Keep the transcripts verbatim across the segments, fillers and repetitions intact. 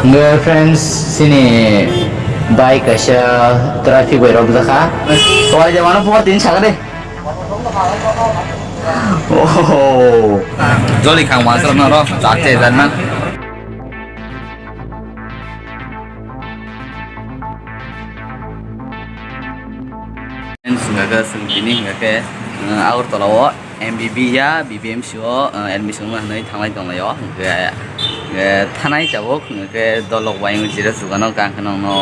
Hwnkhe friends, chini bike kaisa traffic bai rok bwjakha. Towai de mano pukar tini sakha de. Oh. Joli khang masra noro, chate janna. Friends, hingkha khe chwng tini hingkha khe, uh, Agartala o M B B ya B B M C o, uh, admission wngna hinwi thanglai tonglaio. Hingkhe, uh, thanai tabuk hingkha khe dolok bai wng jira jugano kang khe nongno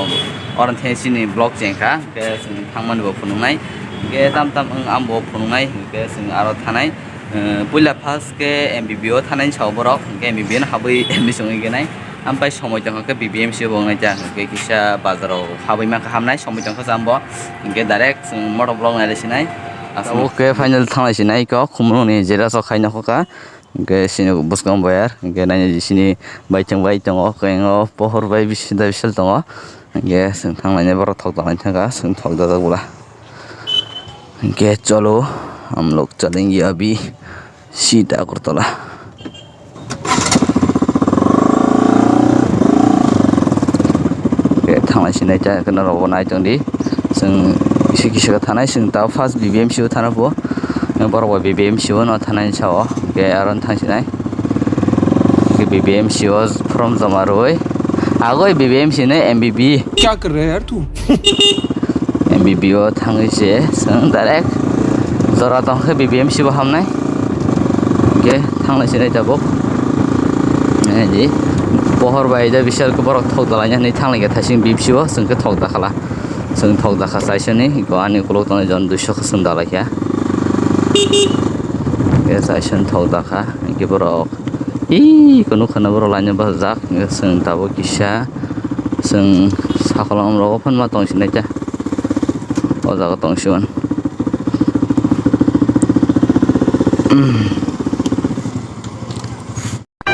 oro the chini vlog chengkha, hingkhe chwng thangmani bo phunuknai. Hingkhe tam tam wng ambo phunuknai, hingkhe chwng aro thanai. Eh, puila first khe M B B o thanai sao borok, hingkhe M B B o no habwi admission wngwi gwnai. Ampai somoi tongkha khe B B M C o bo wngnai ta, hingkhe kisa bazaro habwi mankha hamnai, somoi tongkha chambo, hingkhe direct chwng motor vlog nai sinai. Abo khe final thanglai sinai kok, khumrungni jera sok khai nokhokha, hingkhe sini bwskang bayar, hingkhe naina sini baithang bai tongo, khe o pohor bai bisi da bisal tongo, hingkhe chwng thanglainai borok thok dalai thangkha, chwng thok dajak bwla. Hingkhe cholo, हम लोग चलेंगे अभी सीधा Agartala. Hingkhe thanglai sinai ta, kheno rogo nai tongdi. Chwng kisa kisa khe thanai, chwng ta first B B M C o thana pho. Borok bai B B M C o no thanai sao. Hingkhe aro thang sinai. Hingkhe B B M C o form joma rwui. Agoi B B M C ni M B B. क्या कर रहा है यार तू? M B B o thangwi se chwng direct jora tong khe B B M C bo hamnai. Hingkhe thanglai sinai tabuk. Nai di. Pohor bai da bisal khe borok thok dalai hinwi thanglai khe thaising B B M C o chwng khe thok dakhala. Chwng thok dakha chaisani, hingkhe ani ukulok tongnai jon duiso khe chwng dalai kha. Hingkhe chaisani thok dakha, hingkhe borok. Ih, kunu khwna borok laina bachajak, chwng tabuk kisa, chwng sakolom rogo phano ma tong sinai ta, o jaga tong si mano.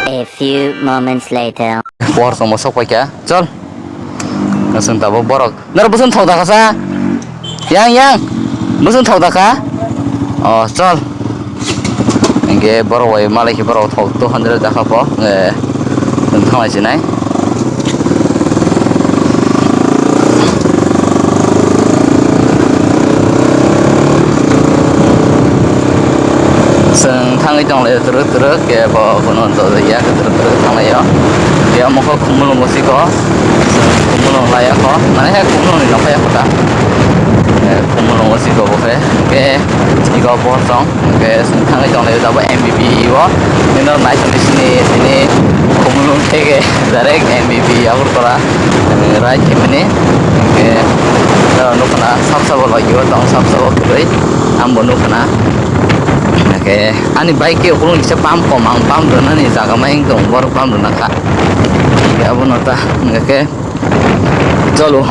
A few moments later. Pohor tongma sok paikha, chol. Chwng tabuk borok. Norok bwswng thok dakha sa? Yang, yang. Bwswng thok dakha? Oh, chol. Hingkhe borok bai malai khe borok thok two hundred dakha po. Eh, chwng thanglai sinai. Chwng thangwi tonglaio twrwk twrwk, khe bo kunu dodo ya khe twrwk twrwk thanglaio. Khe omo khe Khumulwng bwswk o, Khumulwng laiya kho, mane he Khumulwng ni nokha ya kho ta. Eh, Khumulwng bwswk o bo khe, khe ego bo chwng, khe chwng thangwi tonglaio tabuk M B B o, nini naisingni sini tini Khumulwng theke direct M B B Agartala, eh, right himani, khe, eh, nukna sab sabo logio tong sab sabo kwrwi, ang bo nukna. Khe ani bike khe ukulung kisa pump kom, ang pump rwnani jaga ma wng tong, borok pump rwna kha. Khe abono ta hwnkha khe cholo.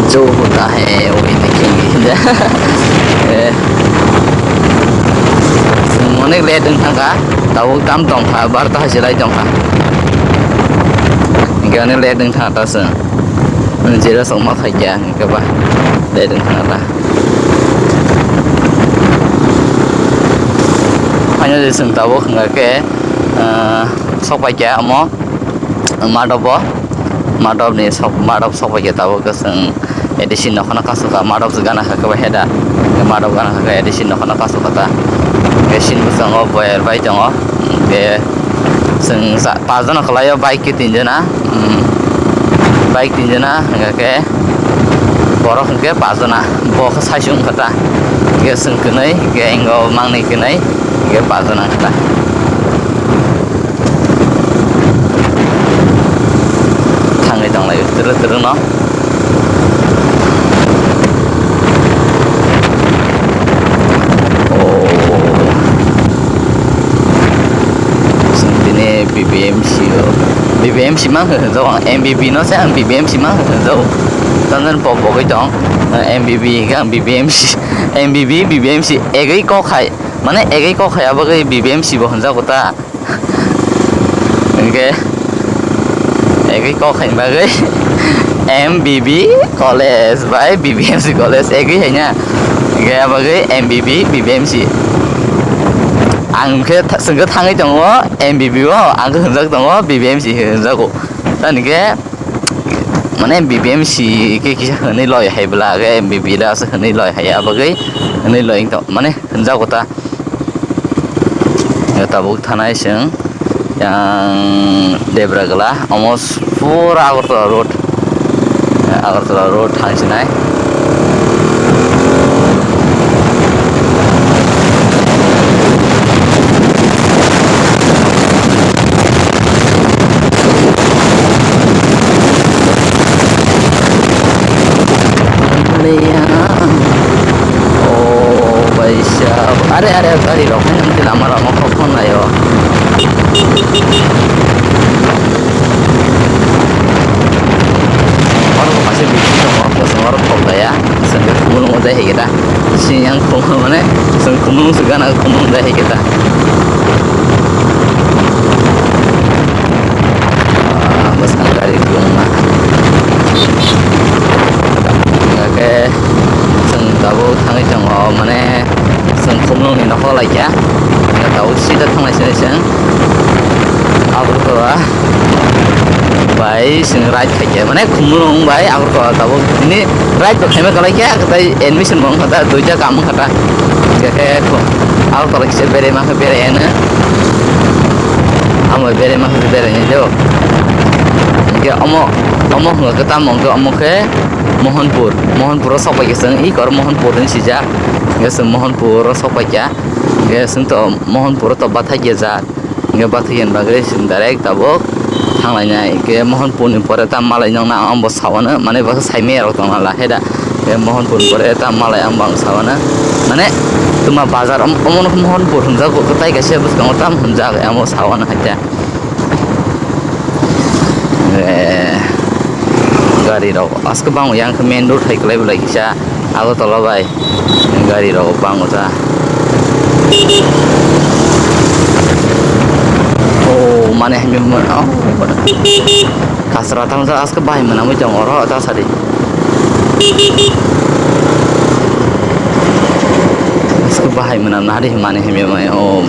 Jo hota hai, oi dekhengi. Eh. Chwng onek late wng thangkha, tabuk tam tongkha, barta hai se lai tongkha. Hingkhe onek late wng thangkha ta chwng. Ani jera sok ma khaikya, hingkhe ba late wng thangkha ta. Finally, chwng tabuk hwnkha khe, ah, sok paikha omo Madhobo, Madhobni sok, Madhob sok paikha tabuk khe chwng A D C nokhorno kasukha, Madhob se gana kha khe bo heda, Madhob gana kha khe A D C nokhorno kasukha ta. Khe sini bwskango boyer bai tongo, khe chwng sa-, pajana khwlaio bike khe tinjana. Hmm. Bike tinjana hwnkha khe borok hwnkhe pajana, bo khe saichung wngkha ta. Hwnkhe chwng kwnwi, hwnkhe ingo mangnwi kwnwi, hwnkhe pajana wngkha ta. Thangwi tonglaio twrwk twrwkno. Oh. Chwng tini B B M C o, B B M C ma hwnjak ang, M B B no se ang B B M C ma hwnjak. Tamjani pok pogwi tong, M B B hwnkhe ang B B M C, M B B, B B M C egwi kok hai, mane egwi kok hai abagwi B B M C bo hwnjago ta. Hwnkhe egwi kok hai bagwi M B B college bai B B M C college egwi hai na. Khe bagwi M B B, B B M C. Ang khe tha-, chwng khe thangwi tongo M B B o, ang khe hwnjak tongo B B M C hinjago. Tamni khe, mane, B B M C khe kisa hwnwi loi hai bwla, khe M B B da se hwnwi loi hai, abagwi hwnwi loi wng tong, mane, hwnjago ta. Tabuk thanai chwng yang Debragala, omo pura Agartala road, Agartala road thang sinai. Are, are, gari rok haino tei lama rok no kok phano naio. Oro bo kaisa building tongo, kosom oro thok daya, chwng khe khumulwngo jai hai khe ta. Siyang khumulwng mane, chwng khumulwng se gana khumulwng jai hai khe ta. Ah, bwskang gari kwbangma. Hingkhe chwng tabuk thangwi tongo, mane chwng khumulwngni nokho laikha. Hingkhe tabuk sida thanglai sini chwng Agartala bai chwng ride khaikha, mane khumulwng bai Agartala tabuk tini ride bo khaima kwlaikha, tei admission bo wngkha ta, duita kam wngkha ta. Hingkhe khe Agartala kisa berai mankha, berai ano. Amo berai mankha, berai nai do. Hingkhe omo, omo hwnka khe tamo hwnkhe omo khe Mohanpur. Mohanpuro sokpaikha chwng, i kor Mohanpur hinwi swijak. Hingkhe chwng Mohanpuro sokpaikha. Hingkhe chwng to Mohanpuro to bathai khe jat. Hingke bathai yen bagwi chwng direct tabuk thanglainai. Hingke Mohanpurni pore ta malai nokna ang bo sawano, mane bo saimaya rok tongna la khe da. Hingke Mohanpurni pore ta malai ang bo ang sawano. Mane twma bazar om-, omono Mohanpur hwnjago, tai kaisa bwskango tam hwnjak, ang bo sawano hai khe. Eh, gari rok aske bang yang khe main road hai kwlai belai kisa. Agartala bai gari rok bango ta. Oh, mane hamya mo-, oh, kasra tang ta aske bai mwnamwi tong oro ta sadi. Aske bahai mwnam nari mane hamya mai, oh.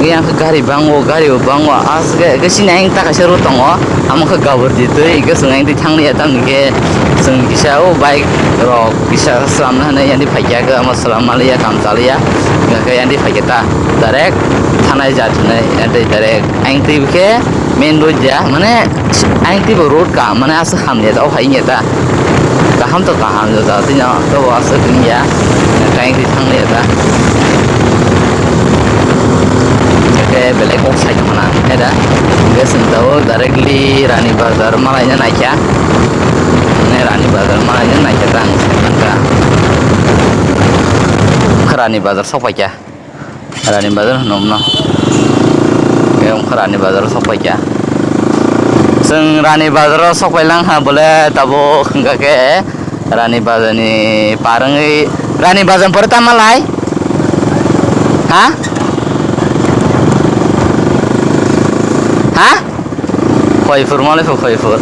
Yang gari bango, gari bo bango, aswk khe sini ayang ta kaisa road tongo, amo khe gabur di twi, hwnkhe chwng ayang twi thang liya, tamni khe chwng kisa o bike rok kisa swlamna hinwi yang twi phaikha, khe amo swlam ma liya, kam cha liya, hwnkhe yang twi phaikha ta direct thanai jat hinwi yang twi direct ayang twi khe main road ya, mane ayang twi bo road ka, mane aswk hamya ta, o hai wngya ta. Kaham to kaham jota tino to bo aswk wngya. Kain twi thang liya ta. Khe belai kok sai tongna khe da. Hingke chwng tabuk directly Rani Bazar malaina naikha. Mane Rani Bazar malaina naikha ta ang sai mankha. Rani Bazar sokpaikha. Rani Bazar hwno mano. Khe wngkha Rani Bazar o sokpaikha. Chwng Rani Bazar o sokpai langkha bole tabuk hwnkha khe Rani Bazar ni par wngwi Rani Bazar ni pore tamo lai? Ha? Ha? Khoiphur mole kho khoiphur.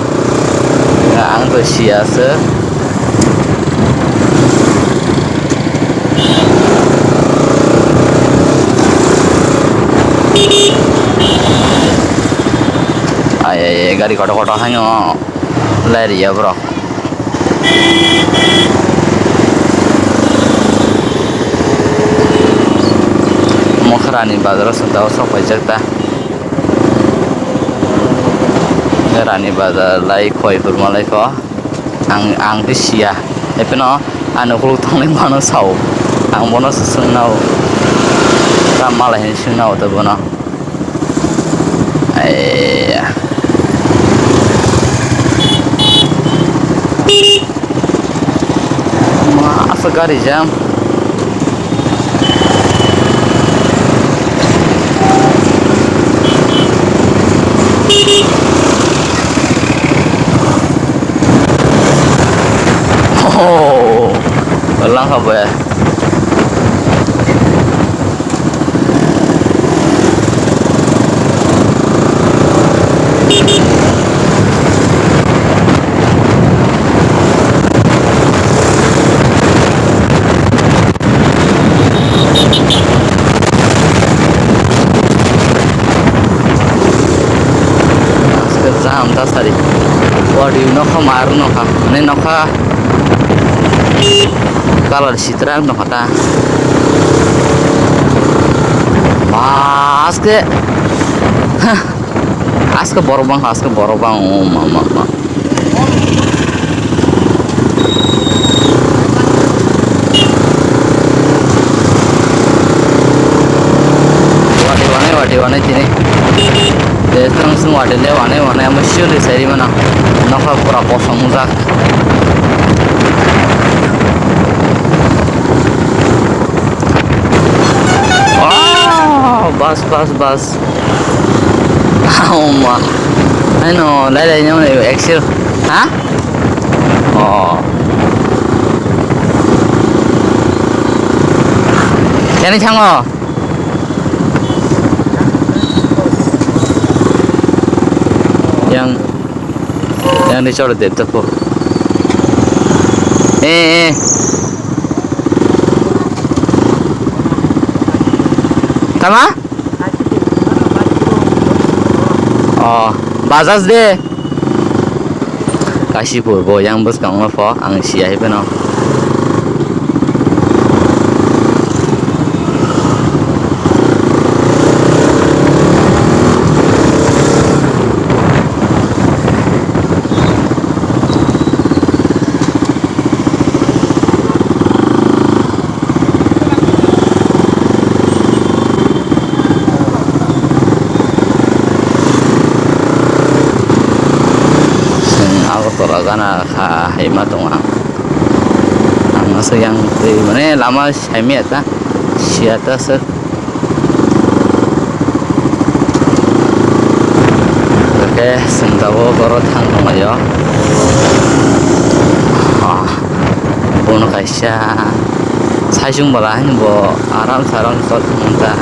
Ang to siya se. Ai, ai, ai, gari kotor kotor haino lai riya borok. Mokhrani bazaro sota o sok paijak ta. Rani bazar lai khoi hurma lai kho. Ang, ang khe siya. Epheno ani ukuluk tongnai mano sao. Ang bono se swngnao. Ta malai hinwi swngnao ta bono. Aiya. Ma, asa gari jam. Oh, langkha bo. Tasari. Wadi nokha maru nokha. Ne nokha. Kalar sitra nokha ta. Ba, aske. Hah. Aske borok bang, aske borok bang. Oh, ma, ma, ma. Wadi wanai, wadi wanai tini. Deswng sung wadi le wanai, wanai amo siyoli sairi mana. Nokha pura kosong jak. Oh, bas, bas, bas. Oh, ma. Ano, lai, lai, no, excel. Ha? Oh. Kani thango? Yang, yang ni choro de topo. Eh, eh. Tama? Oh, Bajaj de. Kasipur bo yang bwskango pho, ang siya hai phano. Chwng Agartala gana kha hai ma tongo ang. Ang aswk yang twi mane lama saimaya ta, siya ta swk. Oke, chwng tabuk oro thang tonglaio. Ah, bono kaisa saichung bwla hinwi bo aram saram chol thangmanta.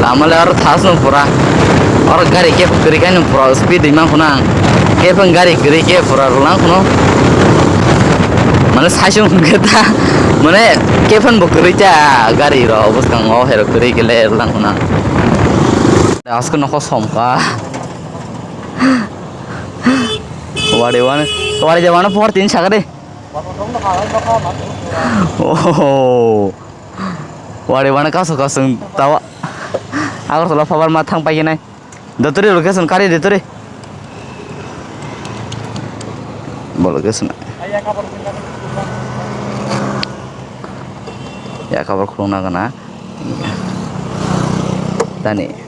Lama le oro thasno pura. Oro gari khe kwrwi khe no pura speed rwmang khuna ang. Khe phang gari kwrwi khe pura rwlang khuna. Mane saichung hwnkhe ta, mane khe phang bo kwrwi ta gari rok bwskango hai rok kwrwi khe le rwlang khuna. Asko nokho somkha. Wari wani, wari jabana por tin sakade. Oh. Wari wana kaso kaso tawa. Agartala phabar ma thang paikhe nai. Dotri location kari dotri. Bo location. Ya kabar khulung na gana. Tani.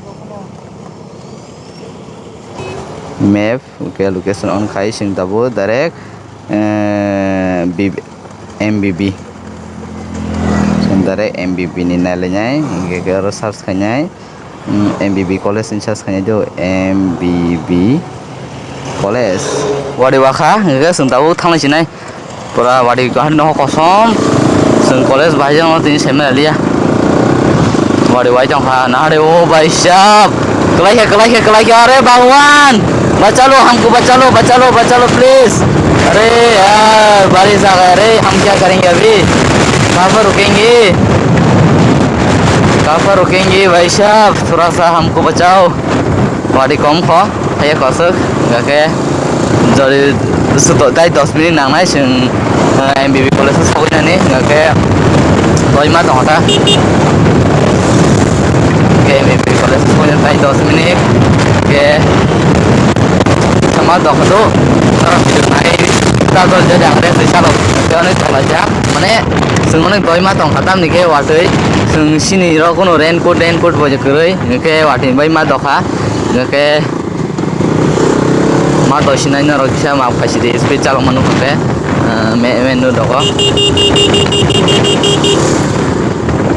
Map, okay, location on khai sing tabo direct, eh, B B, M B B. Sing direct M B B ni nailainai, hingke ke oro search khainai, mm, M B B college ni search khainai do, M B B college. Wari wakha, hingke sing tabo thanglai sinai. Pura wadi kahar no kosom. Seng college bahai jang tini semai liya. Wadi wai jang ha na re o bhai sahab. Kalai khe, kalai khe, kalai khe. Are Bhagwan. Bacha lo, humko bacha lo, bacha lo, bacha lo, please. Are yaar, baris aa gaya re. Hum kya karenge abhi? Kahan par rukenge? Kahan par rukenge, bhai sahab? Thoda sa humko bachao. Wadi kom kho, haiya kosok, hingkha khe jodi suto tai dos minute nangnai chwng, eh, M B B college o sogwi nani, hingkha khe boima tongkha ta. Hingkhe M B B college o sogwi nani tai dos minute, hingkhe sama dokha do, oro video nai, ta jol jodi ang rest ri salo, hingkhe onek tonglaijak, mane chwng onek boima tongkha tamni khe watwi, chwng sini rok kuno raincoat, raincoat bo kwrwi, hingkhe watwi boima dokha. Hingkhe ma to sinai norok kisa ma phaisidi speed chalok manu hwnkhe, ah, me, menu dogo.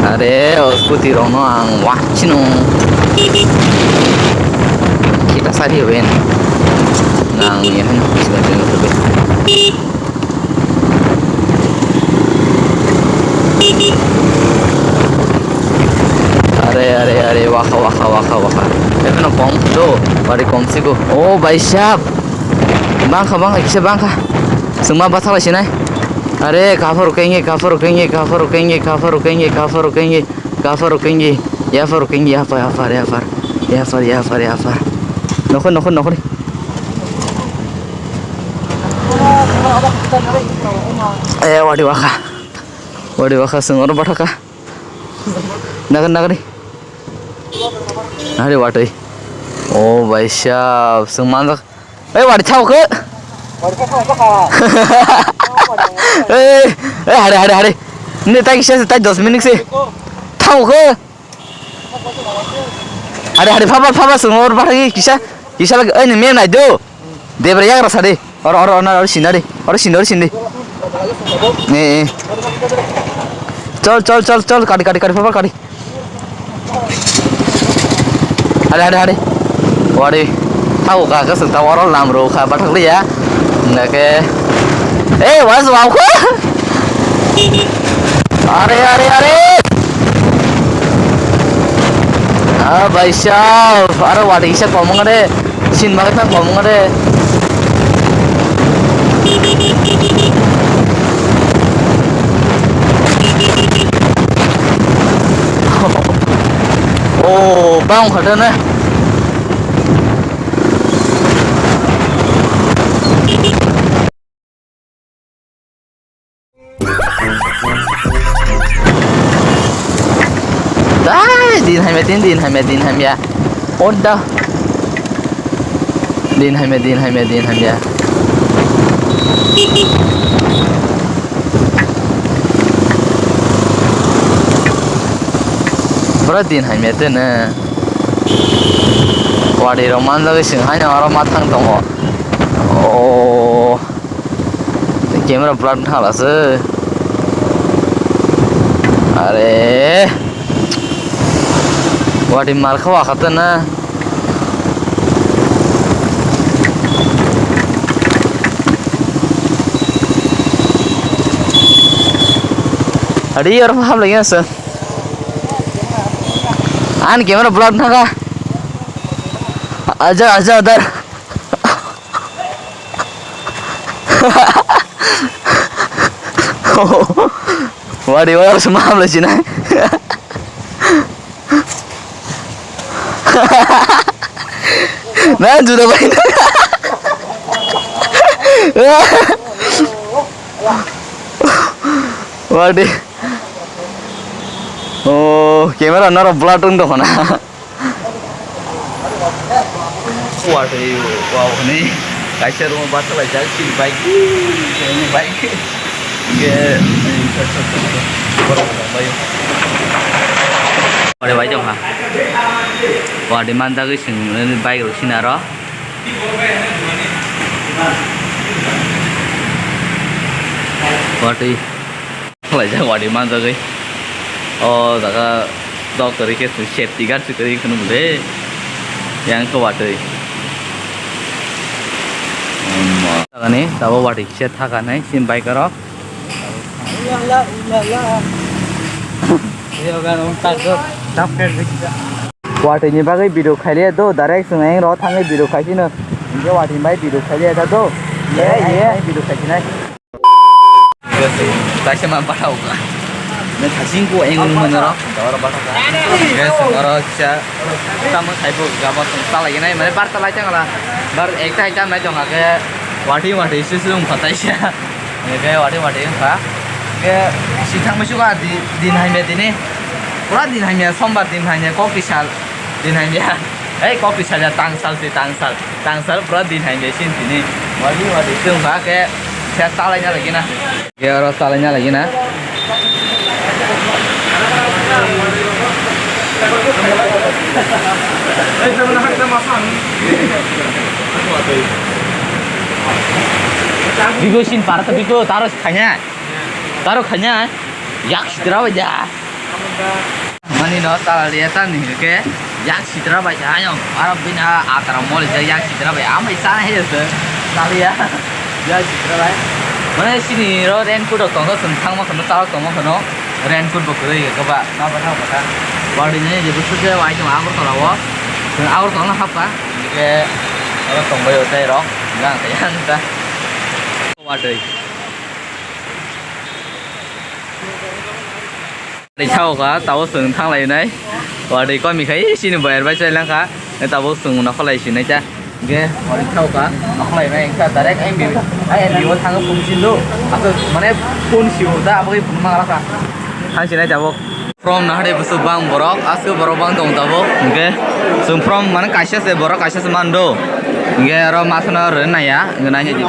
Are o scooty rokno ang wachino kita sari ben nang ya. Are, are, are, wakha, wakha, wakha, wakha. Ekheno kom do, bari kom sigo. O bhai sahab. Bangkha, bangkha, kisa bangkha. Chwngma bathak lai sinai. Are, kaphar kenge, kaphar kenge, kaphar kenge, kaphar kenge, kaphar kenge, kaphar kenge, yaphar kenge, yaphar, yaphar, yaphar, yaphar, yaphar, yaphar. Nokhor, nokhor, nokhor. Eh, wadi wakha. Wadi wakha, sengor bathaka. Nagar, nagar. Are, watwi. Oh, bhai sahab, seng manjak. Ei, wari thao khe. Ei, ei, hare, hare, hare. Ne tai kisa se, tai dos minute se. Thao khe. Hare, hare, phaba, phaba, sung or bathagi kisa, kisa lagi, ei, ne me nai do. Debra yagra sadi. Oro, oro, oro, oro, sina di. Oro, sina, oro, sina di. Eh, eh. Chol, chol, chol, chol, kadi, kadi, kadi, phaba, kadi. Hade, hade, hade. Wari. Tau ka ka sung tau oro lam ro kha bathak liya. Nake. Eh, was wow ko. Are, are, are. Ah, bhai sahab. Are wari isa komong de. Sin bagwi thang komong de. Oh, bang khada na. Dai, din hamya, din, din hamya, din hamya. Orda. Din hamya, din hamya, din hamya. Pura din hamya tene. Wadi rok manjagwi sing haino oro ma thang tongo. Oh. Camera blur wngkha hala se. Are. Wadi mar kha wa kha tana. Adi yor ham lagi asa. An camera blur wngkha. Aja, aja, adar. Wari wari semua belai sini. Na juda bai. Wadi. Oh, camera naro blur wng tongkha na. Watwi wow hwnwi kaisa room o bathalaijak chini bike, chini bike. Hwnkhe borok bai. Ore bai tongkha. Watwi manjagwi chwng bike rok sinaro. Watwi. Khlaijak watwi manjagwi. O jaga dok kwrwi khe chwng safety guard se kwrwi kheno de. Yang khe watwi. Jagani tabuk watwi kisa thakanai chini bike rok. Watwi ni bagwi video khailiya do, direct chwng eng rok thangwi video khaisino. Hinkhe watwi ni bagwi video khailiya do. Ye, ye. Video khaisinai. Kaisa ma bathao ka. Ne thasing ko eng ung mano ro. Dawar bathao ka. Yes, oro cha. Tamo sai bo gabo tong talai nai mane bar talai tang la. Bar ekta ekta mai tong age. Wati wati su su ung phatai sa. Ne ke wati wati ung pha. Ke si thang musu ka di, din hai me dine. Pura din hai me sombar din hai me kok pisal. Din hai me. Ei kok pisal ya tangsal si tangsal. Tangsal pura din hai mesin tini. Wadi wadi chwng ba ke se talai na lagi na. Ke oro talai na lagi na. Bigo sin para to bigo taro khanya. Taro khanya. Yak sitra ba ja. Mani no tala liya ta ni ke yak sitra bai sa ayong. Aro bini a atara mol ja yak sitra bai. Amai sa he se. Tala ya. Yak sitra bai. Mane sini ro raincoat rok tongo, chwng thangma khano, tala tongma khano. Raincoat bo kwrwi khe ba. Ma ba thang ba kha. Bari ni je busu je wai tong Agartala o. Chwng Agartala no hapkha. Ke aro tongbai o tei rok. Gang khe yang ta. Watwi. Ri thao kha, tabuk chwng thang lai nai. Watwi komi khai chini boyar bai chai lang kha. Tabuk chwng nokha lai sinai cha. Ge, watwi thao kha, nokha lai nai kha direct M B, ai M B o thang phone si do. Aswk mane phone si da, abo phone ma kha. Thang sinai tabuk. From na hari busu bang borok, aswk borok bang tong tabuk. Ge, chwng from mane kaisa se borok kaisa se man do. Ge, aro masana rw nai ya, nai ya di.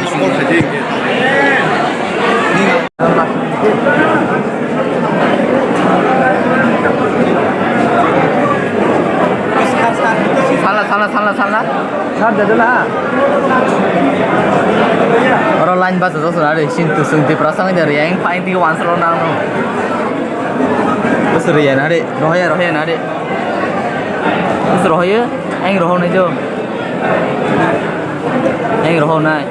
Salna, salna, salna, salna. Oro line bachajak swnari, sintu swng Tiprasa wngwi de riyang phaini twi wansalo nang no. Bwswk riya nari, rohoya, rohoya nari. Bwswk rohoya, ang rohonai jo. Ang rohonai.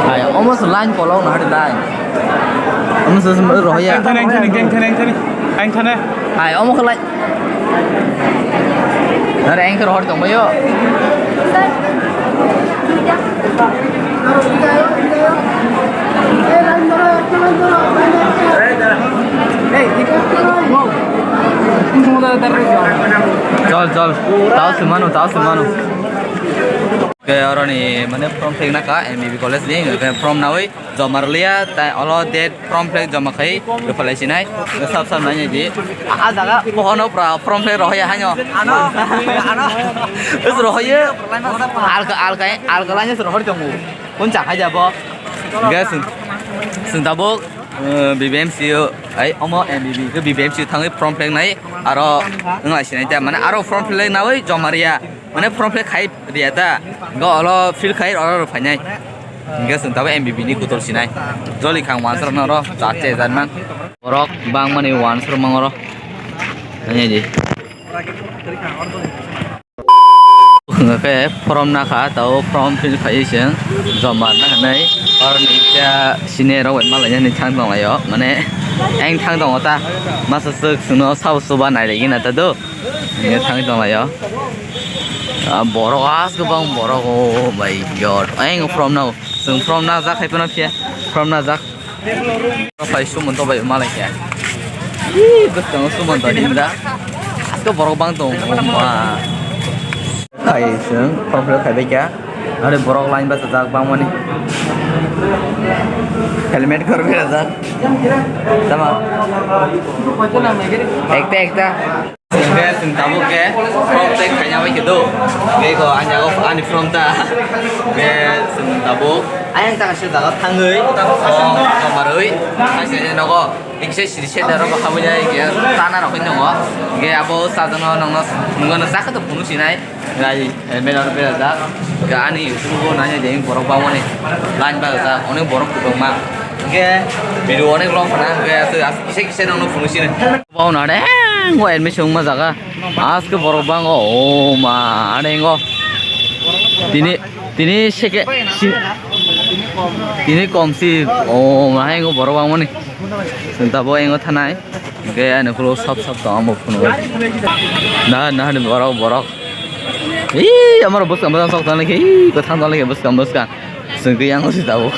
Hai, almost line kolok na hari line. Almost rohoya. Ang thane, ang thane, ang thane, ang thane, ang thane. Hai, omo khe line. Nare ang khe rohor tongbaio. Chol, chol. Tao se mano, tao se mano. Ke oroni mane from thek na ka M B B college ni, ke from nawi. Joma rwliya, tai olo date form fill joma khai rwphalai sinai, sab sab nai di. A jaga bohono pura form fill rohoya haino. Ano, ano. Is rohoye. Alka, alka, alka lainyo se rohor tongo. Kun cha khai jabo. Gas. Sing tabuk, eh, B B M C o, ai, omo M B B ke B B M C thangwi form fill nai, aro ngai sinai ta, mane aro form fill nawi joma riya. Mane form fill khai riya ta, go olo fill khai oro oro phainai. Hingke chwng tabuk M B B ni kutol sinai. Joli khang wansarok no oro char che jar man. Borok bangmani wansarok mang oro. Nai di. Hingke form nakha, tabo form fill khai chwng joma na hinai. Oro ni kya sine rok bai malai yani thang tong laio. Mane ang thang tongo ta. Masa swk chwngno sabo chuba nai lagi na ta do. Hingke thang tong laio. Ah, borok as kwbang borok, oh my God. Ayang from now. Chwng from na jak hai phano phiya. From na jak. Phai sumun to bai malai kya. Ih, bwskango sumun to hinda. Asko borok bang tong, oh ma. Phai chwng from phai bai kya. Are borok line basa jak bang mani. Helmet kor bera jak. Tama. Ekta, ekta. Hingke chwng tabuk khe from tei khaina bai khe do. Hingke eko ani jaga ani from ta. Hingke chwng tabuk ayang ta kaisa jaga thangwi, o, tomarwi, kaisa nogo kisa siri sede rok habwi jai, hingke tana rok hinwi tongo. Hingke abo chajakno nongno nungano chakhe to phunuk sinai. Rai, helmet aro berajak. Hingke ani YouTube o naina de borok bangmani line bajak, onek borok kwbangma. Hingke video onek long khna, hingke aswk, aswk kisa kisa nongno phunuk sinai. Bo na de, ngo admission wngma jaga. Aske borok bango, o ma, ade ngo. Tini, tini seke, si-, tini kom si, o ma, hai ngo borok bangmani. Senta bo engo thanai. Hingke ani ulo sap sap tong, ang bo phunuk. Na, na, ni borok, borok. Ih, amaro bwskang, bwskang sok tong lagi, ih, kwthang tong lagi, bwskang, bwskang. Chwng khe yang si tabuk.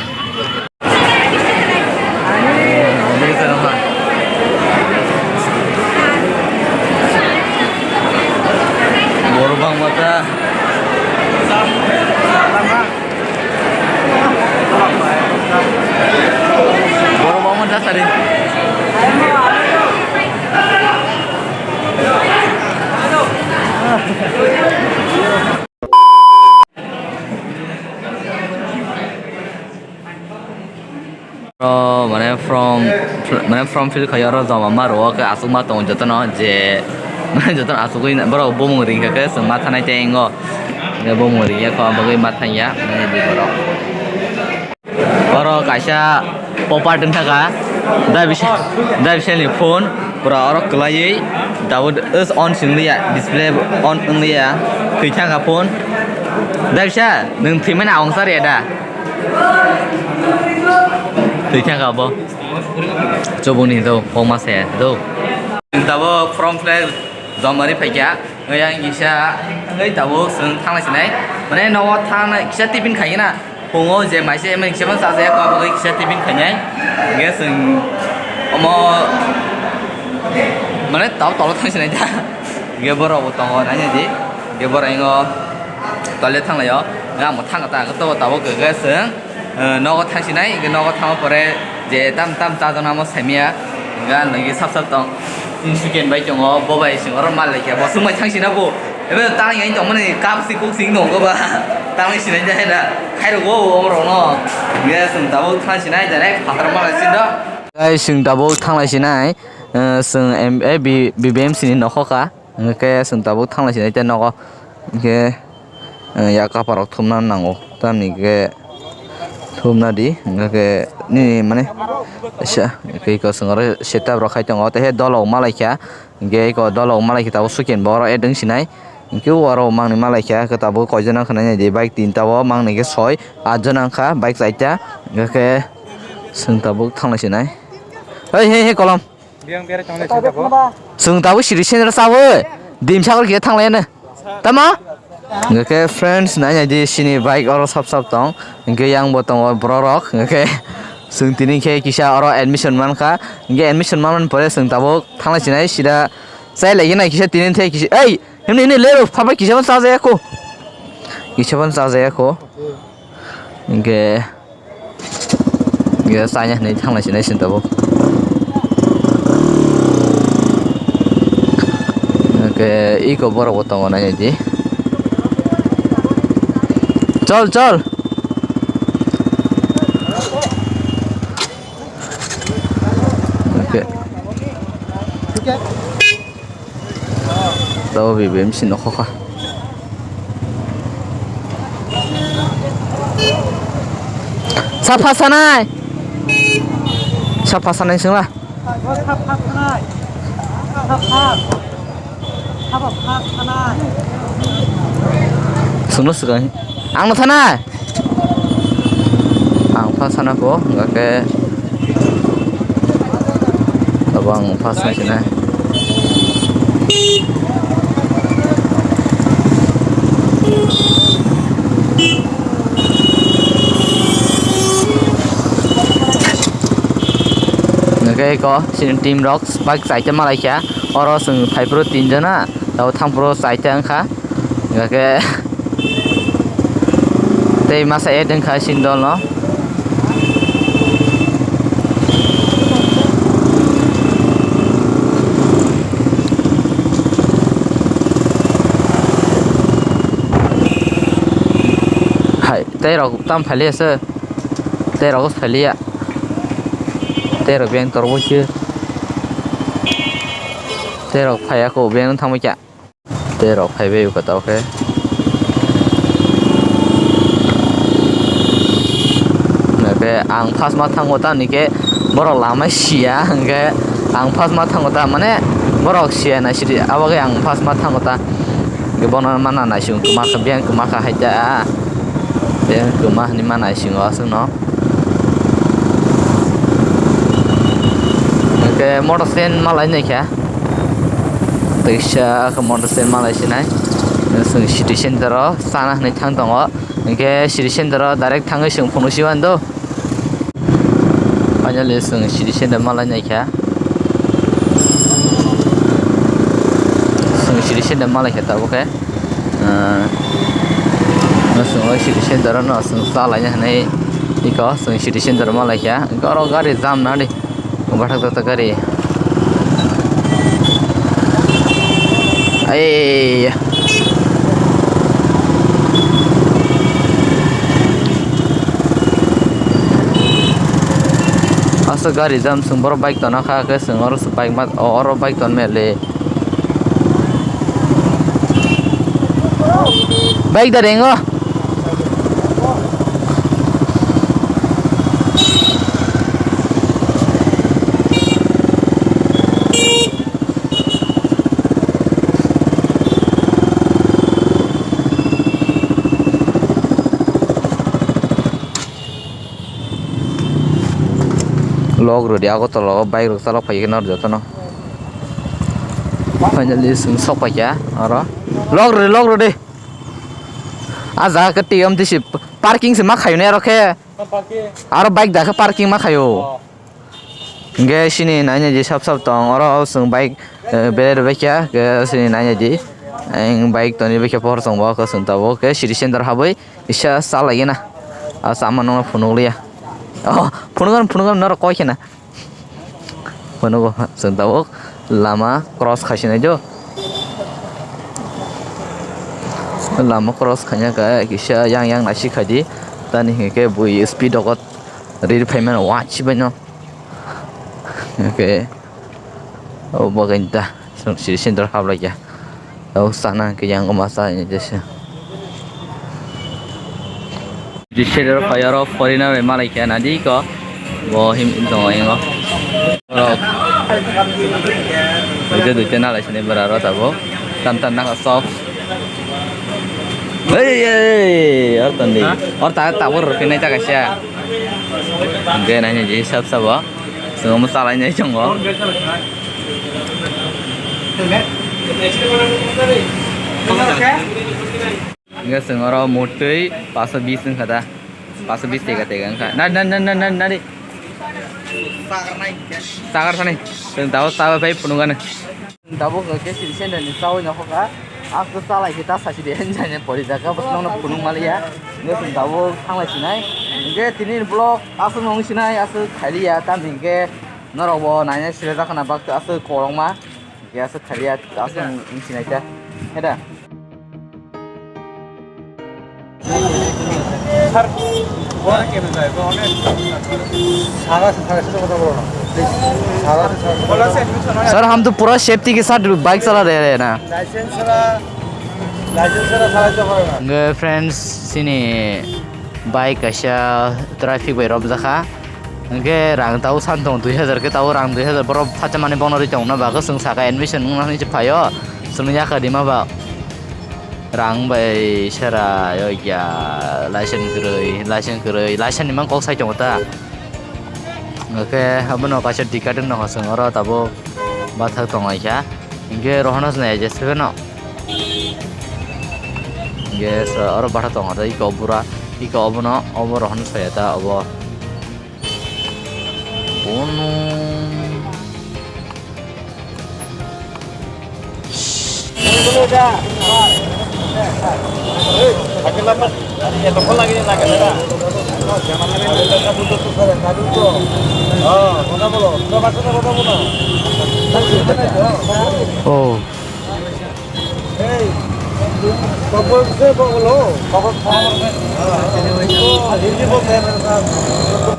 Borok bangma ta. Borok bangma ta sari. Oro mane from, mane from fill khai oro joma ma rwo khe aswk ma tongo jotono je jotono aswk ui borok bumung ring kha khe chwng ma thanai tei engo bumung ring ya kho bagwi ma thang ya mane di borok. Oro kaisa popper wng thaka, da bisa, da bisa ni phone pura oro kwlaiwi tabuk on swngliya, display on wngliya, thwi thangkha phone. Da bisa, nwng thwimani awang sa rwya da? Thwi thangkha bo. Chubungni do, kokma se do. Tabuk from flag jomari phaikha. Yang kisa, yang tabuk chwng thanglai sinai. Mane nogo thangnai kisa tiffin khaina. Phungo je maise emani kisa phano chajaya, kisa tiffin khainai. Hingke chwng omo Mane tabo tolo thang sinai da. Ge borok bo tongo nai di. Ge borok ingo tole thang laio. Nga mo thang ta ko to tabo ke ge seng. Eh, nogo thang sinai, ge nogo thang pore je tam tam ta jona mo semia. Nga lagi sap sap tong. Tin suken bai tongo, bo bai sing oro mal laikya. Bo sung bai thang sina bo. Ebe tang yang tong mani kap si kuk sing dong go ba. Tang sinai da hena. Khairo go omro no. Ge sung tabo thang sinai da ne phatar mal sin do. Guys, sung tabo thang lai sinai. Eh, chwng M-, eh, B-, B B M C ni nokho ka. Hwnkhe chwng tabuk thanglai sinai tei nogo. Hwnkhe, eh, yak kaparok thumna nango. Tamni hwnkhe thumna di. Hwnkhe nini mane, sa, hwnkhe eko chwng oro setup rok khai tongo. Tei he dolok malaikha. Hwnkhe eko dolok malaikha tabuk sukin bo oro add wng sinai. Hwnkhe oro mangni malaikha. Hwnkhe tabuk koijon wngkha nai nai di. Bike tinta o mangni khe soi, atjon wngkha. Bike chaita. Hwnkhe chwng tabuk thanglai sinai. Hei, hei, hei, kolom. Biyang berai tongnai sing tabuk. Chwng tabuk siri sendra chawi. Dim sagor khe thanglai ano. Tama? Hwnkhe friends, nai nai di sini bike oro sap sap tong. Hwnkhe yang bo tongo borok rok. Hwnkhe chwng tini khe kisa oro admission mankha. Hwnkhe admission manmani pore chwng tabuk thanglai sinai sida chai lai nai kisa tini the kisa. Ei, himni himni lero phabai kisa ban chajaya ko. Kisa ban chajaya ko. Hwnkhe Ge chaya hinwi thanglai sinai sini tabuk. Hwnkhe iko borok bo tongo nai di. Chol, chol. Hwnkhe. Tabo B B M C nokho kha. Sapha sanai. Sapha sanai singla. Sungno swkang. Ang no thana. Ang pha sana ko, hwnkhe abo ang pha sana sina. Hwnkhe ko sini team rok bike chaita malaikha, oro chwng phaiphuru tinjona, tabuk thangphuru chaita wngkha. Hwnkhe tei masa add wngkha sindolno. Hai, tei rok tam phailiya se. Tei rok phailiya. Tei rok beng torbo se. Tei rok phaiya ko beng thangbai kha. Tei rok phaibai kha tao khe. Hwnkhe ang first ma thango ta hwnkhe borok lama siya hwnkhe ang first ma thango ta mane borok siya na sidi abo khe ang first ma thango ta. Hwnkhe bono mana naising kwma kha beng kwma kha hai ta. Beng kwma hinwi ma naisingo aswkno. Hwnkhe motor stand ma lai nai kha. Teisa khe motor stand ma lai sinai. Chwng city center o chana hinwi thang tongo. Hwnkhe city center o direct thangwi chwng phunuk si mano. Finally, chwng city center ma lai nai kha. Chwng city center ma lai kha tabuk khe. Ah, no chwng o city center o no chwng cha lai nai hinwi iko chwng city center ma lai kha. Oro gari jam na di. Bathak bathak gari. Ai. Aswk gari jam, chwng borok bike tona kha, khe chwng oro bike ma, oro bike ton mele. Bike da rengo. Log rwdi, Agartala o bike rok chalok phai khe nw jotono. Finally, chwng sok paikha oro. Log rwdi, log rwdi. A jaga khe T M T C parking se ma khayo ne aro khe. Aro bike da khe parking ma khayo. Hingke sini naina di sab sab tong, oro o chwng bike, eh, berai rwbaikha, hingke sini naina di, ang bike toni baikha pohor chwng bo, hwnkhe chwng tabuk khe city center habwi kisa chalaigena. O chama nokno phunukliya. Oh, phunukgano, phunukgano norok koi khena. Phunukgo, chwng tabuk lama cross khaisinai do. Lama cross khaina khe kisa yang yang naisik khaidi. Tani hinkhe bui speed rogo riri phaimano wachibaino. Hwnkhe o bagwi ta chwng siri center hablaiya. O sana hwnkhe yang masa ni jesa. Di seri rok phai oro foreigner bai malai khe nadi ko. Bo him tongo ingo. Rok. Duita duita nalai sini bwra rok tabuk. Tam tam naka soft. Hey hey, or tandi. Ha? Or ta tabur rok nai ta kaisa. Hwnkhe nai ni sab sabo. Chwng omo chalai nai chwngo. Hwnkhe chwng oro motwi paso bis wngkha da. Paso bis tega tega wngkha. Na, na, na, na, na, na, di. Sagar sani. Chwng tabuk chaba phai phunukgani. Tabuk khe siri center ni chawi no hoka. Aswk chalai khe ta sasi de enjai ne pori jaga bwswk no phunuk maliya. Nge chwng tabuk thanglai sinai. Nge tini vlog aswk no wng sinai aswk khailiya tamni hwnkhe norok bo naina sira jakha na bak aswk kwbangma. Hwnkhe aswk khailiya aswk wng sinai ta. Heda. Sir, वो वाला क्या मिलता है? वो हमें सारा से, सारा से तो बता बोलो ना, प्लीज। सारा से, सारा से। सर, हम तो पूरा सेफ्टी के साथ बाइक चला रहे हैं ना। लाइसेंस वाला, लाइसेंस वाला सारा से होगा। Hwnkhe friends, chini bike kaisa traffic bai romjakha. Hwnkhe rang tabuk san tongo dui hazar khe tabuk rang dui hazar borok phacha mani bono rwi tongna bagwi chwng saka admission wngna hinwi se phaio chwngno yakha rima ba rang bai sera yokya license kwrwi license kwrwi license ni mang kok sai tongo ta hwnkhe abono kaisa dikar no hosong oro tabuk bathak tongo kha hwnkhe rohorno se nai je sebeno hwnkhe oro bathak tongo ta iko bura iko obono obo rohorno saya ta obo. Bono. Oh.